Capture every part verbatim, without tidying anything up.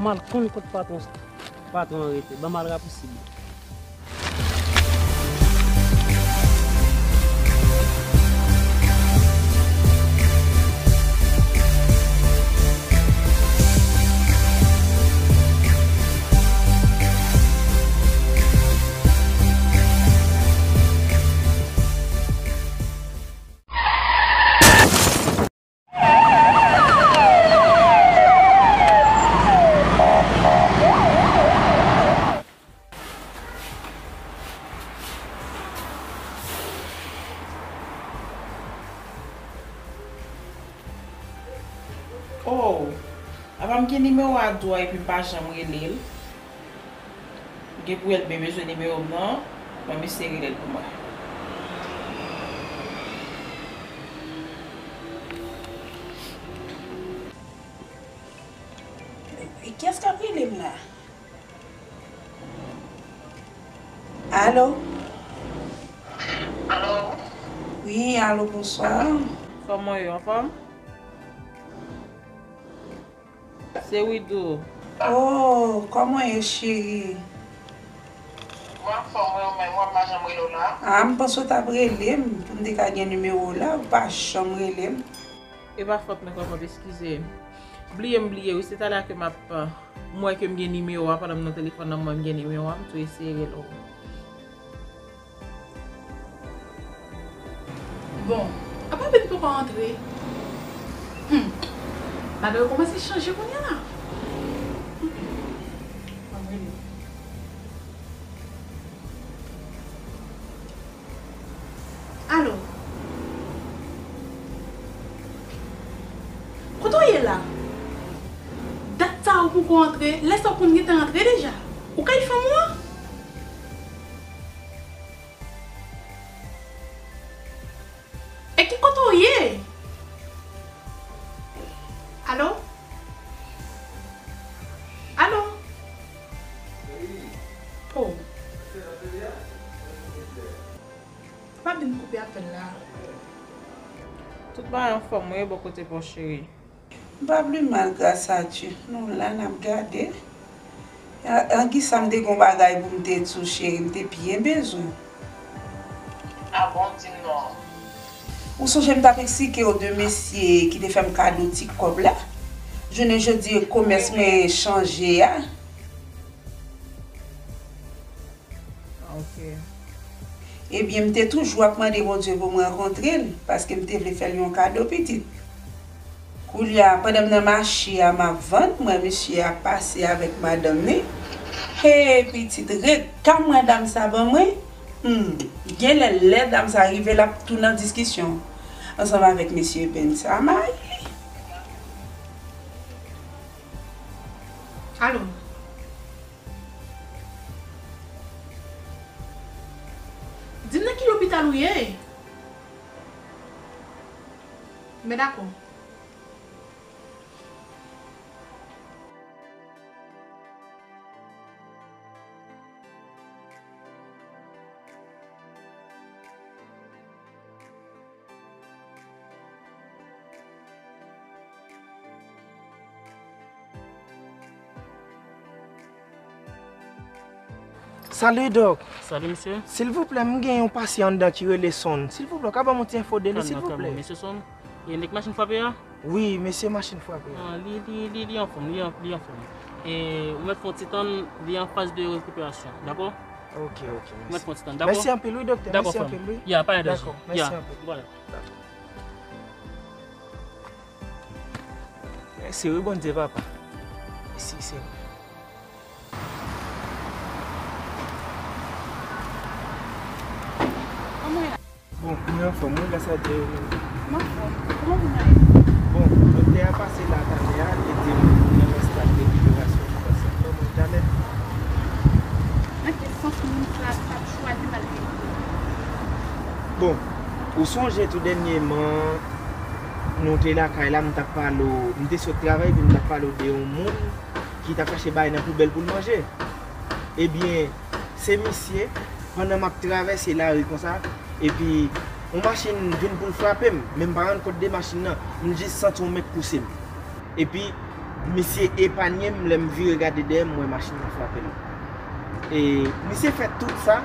M al konn kot patwon, patwon an rete. Ban m al rapousib li. Oh, apa m gen nimewo a Dwa epi m pa janm rele l? Gen pou Elbe bezwen nimewo m nan, ban m eseye rele l pou mwen. E kiyès k ap rele m la? Alo? Alo? Wi, alo, bonswa. Kòman w ye, anfòm? Se Widou. Oh, kòman w ye, cheri? Mwen anfòm, wi, men mwen pa janm rele w la. Ah, m panse w t ap rele m pou m te ka gen nimewo w la, ou pa janm rele m. E pa fòt mwen, kòman, eskize. Bliye m bliye, wi, se talè ke m ap, m wè ke m gen nimewo a, pandan m nan telefòn nan, m wè m gen nimewo a, m tou eseye rele w. Bon, apa Ben poko antre? Hmm. Bagay yo kòmanse chanje kounye a la. Hmm. Ban m rele. Alo? Kote w ye la? Dat sa ou poko antre, lè sa ou konn gentan antre deja. Ou kay fanm ou an? E ki kote w ye? Alo? Alo? Oh. Pa vin koupe apèl la. Tout bagay anfòm, wi, bò kote pa w, cheri. M pa pli mal, gras a Dye. Nou la, n ap gade. An, an, kisa m te gon bagay pou m te di w, cheri, m te byen bezwen. Ah bon, di m non. Ou sonje m t ap eksplike w de mesye ki te fè m kado ti kòb la? Jounen jodi, komès mwen chanje a. Ah, ok. Ebyen, m te toujou ap mande Bondye pou m rankontre l, paske m te vle fè l yon kado pitit. Koulye a, pandan m nan mache a, m ap vann, m wè mesye a pase avèk madanm li. He, pitit, rega m wè dam sa ban mwen. Hmm, genlè lè dam sa rive, l ap tou nan diskisyon ansanm avèk mesye Ben sa. Mayi! Alo? Di m nan ki lopital ou ye? Men dakò. Salut, Doc. Salut, mesye. Silvouplè, m gen yon pasyan anndan ki rele Son. Silvouplè, w ka ban m yon ti enfo de li, silvouplè? Kalm, kalm, mesye Son. E nèg machin frape a? Wi, mesye machin frape a. Ah, li, li, li, li anfòm, li an, li anfòm. E ou mèt fè yon ti tann, li an faz de rekiperasyon, dakò? Ok, ok, mèsi. Ou mèt fè yon ti tann, dakò? Mèsi anpil, wi, doktè. Dakò, mèsi anpil, wi. Ya, pa gen danger. Dakò, mèsi anpil. Vwala. Dakò. Mèsi, wi, Bondye, papa. Mèsi, Senyè. Kòman w ye la? Bon, mwen anfòm, wi, gras a Dye. M anfòm. Kòman moun nan ye? Bon, doktè a pase la talè a, li di m nan yon stad rekiperasyon, li pral sot nan mwen talè. Nan ki sans moun sa t ap chwazi maltrete w? Bon, ou sonje tou dènyèman, nou te lakay la, m t ap pale w, m te sot travay, epi m t ap pale w de yon moun ki t ap chache bagay nan poubèl pou l manje. Ebyen, se misye, pandan m ap travèse lari konsa, epi yon machin vin pou l frape m, men m pa rann kont de machin nan, m jis santi yon men k pouse m. Epi, Misye epanye m, lè m vire gade dèyè m, m wè machin nan frape l. E misye fè tout sa,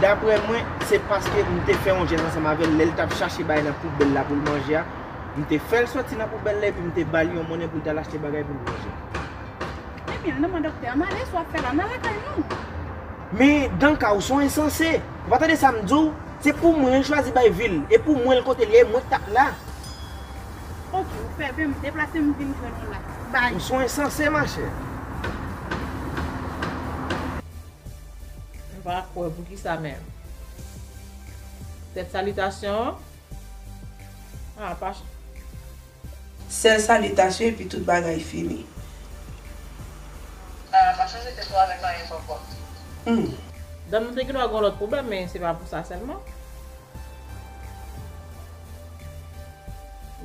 daprè mwen, se paske m te fè yon jès ansanm avè l lè l t ap chache bagay nan poubèl la pou l manje a. M te fè l soti nan poubèl la epi m te ba l yon monnen pou l t al achte bagay pou l manje. Ebyen, l nan men doktè a, malè sa w ap fè la, nan lakay nou. Men, Danka, ou se yon ensanse. Ou pa tande sa m di w? Se pou mwen l chwazi bay vi l. E pou mwen l kote l ye, e mwen k t ap la. Ok, ou fè byen, m deplase m vin jwenn ou la. Bay. Ou se yon ensanse, machè. M pa kwè poukisa menm. Tèt salitasyon an. Ah, pa ch- Sèl salitasyon epi tout bagay fini. Ah, pa chanje tèt ou avèk anyen ankò. Hmm. Dam nan te gendwa gen yon lòt pwoblèm, men se pa pou sa sèlman.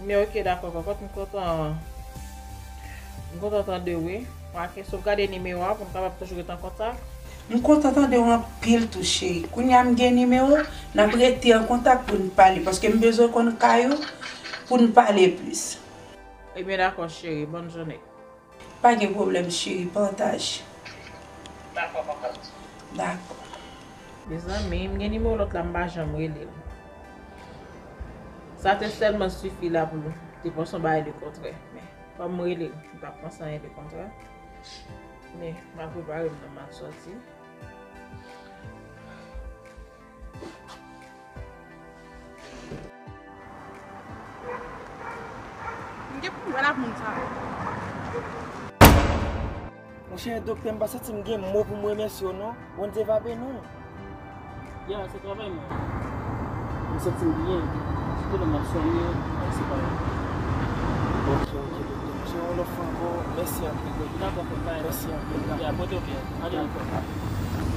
Men ok, dakò, kòkòt, m kontan. M kontan tande w, wi. Manke sovgade nimewo a pou n kapab toujou ret an kontak. M kontan tande w anpil tou, cheri. Kounye a m gen nimewo, n ap rete an kontak pou n pale, paske m bezwen konn kay ou pou n pale plis. Ebyen, dakò, cheri. Bòn jounen. Pa gen pwoblèm, cheri. Pataj. Dakò, papa. Dakò. Mezanmi, m gen nimewo lòt la, m pa janm rele l. Sa te sèlman sifi la pou te panse yon bagay de kontrè. Men, fò m rele l, m p ap panse anyen de kontrè. Men, m ap prepare m nan, m ap sòti. M gen pou m wè l ak moun sa yo. Monchè, doktè, m pa santi m gen mo pou m remèsye w non. Bondye va beni w. Ya, se travay mwen. M santi m byen. Sitou lè m ap sonye, m ap separe. Ok, ok, doktè. Monchè, yon lòt fwa ankò, mèsi anpil, doktè. Dakò, frè m, pa gen pwoblèm. Mèsi anpil, dakò. Ya, pote w byen. Adieu ankò.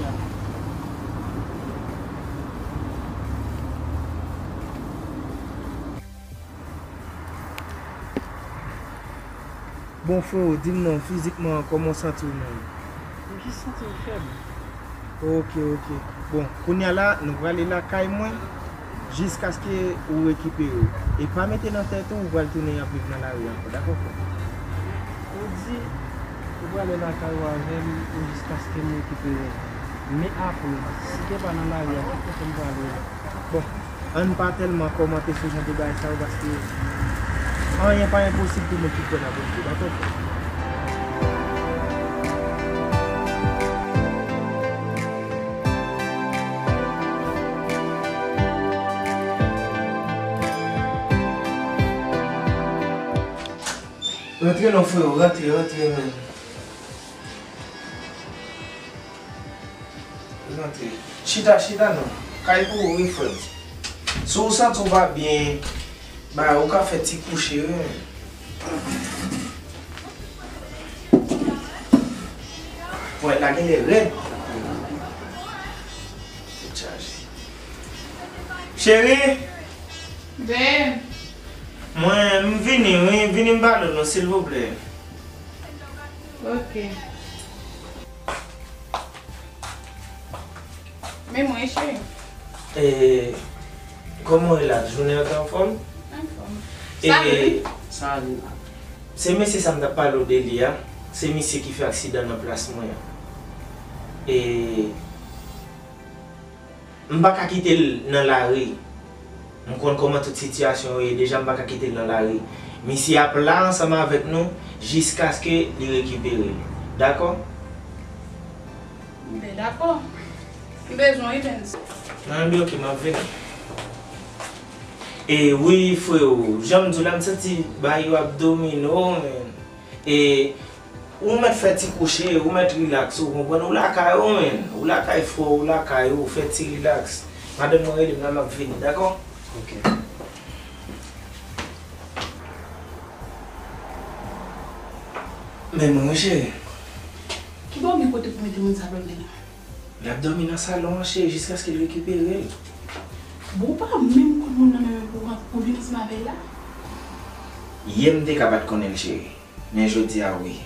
Ya. Bon, freo, di m non, fizikman, kòman w santi w menm? M jis santi m fèb. Ok, ok. Bon, kounye a la, nou prale lakay mwen, jiskaske ou rekipere w. E pa mete nan tèt ou, ou pral tounen ap viv nan lari ankò, dakò, frè? Ou di, ou prale lakay ou avè m, ou jiskaske m rekipere. Men apre, si te pa nan lari a, ki kote m prale? Bon, ann pa tèlman kòmante sou jan de bagay sa yo, paske anyen pa enposib pou moun ki kwè nan Bondye, dakò, frè? Rantre non, freo, rantre, rantre, men. Rantre. Chita, chita non. Kay pou ou, wi, frè m. Si w santi w pa byen, ba, ou ka fè ti kouche, wi. Ponyèt la genlè rèd. Tèt chaje. Cheri! Babe! Mwen, m vini, wi. Vini m pale w non, silvouplè. Ok. Men mwen, cheri. E, kòman w ye la? Jounen an te anfòm? Anfòm. E, sa vle? Sa vle. Se mesye sa m t ap pale w de li a. Se misye ki fè aksidan nan plas mwen an. E, M pa ka kite l nan lari. M konn kòman tout sitiyasyon yo ye deja, m pa ka kite l nan lari. Misye ap la ansanm avèk nou jiskaske li rekipere l. Dakò? M byen dakò. M bezwen w, Evens. Nan, byen, ok, m ap vini. E wi, freo, jan m di w la, m santi bagay yo ap domine w, men. E ou mèt fè ti kouche, ou mèt rilaks, ou konprann? Ou lakay ou, men. Ou lakay frè w, ou lakay ou, fè ti rilaks. Madanm mwen rele m la, m ap vini, dakò? Ok. Men mwen, wi, cheri. Ki bò w gen kote pou mete moun sa dòmi la? L ap dòmi nan salon an, cheri, jiskaske l rekipere l. Bon, ou pa menm konn moun nan menm pou, pou vin ansanm avè l la? Yè m te ka pa t konnen l, cheri. Men jodi a, wi.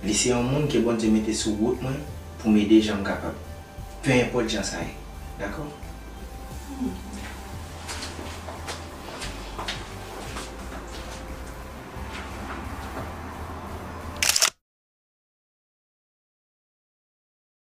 Li se yon moun ke Bondye mete sou wout mwen pou m ede jan m kapab. Penenpòt jan sa ye. Dakò? Hmm,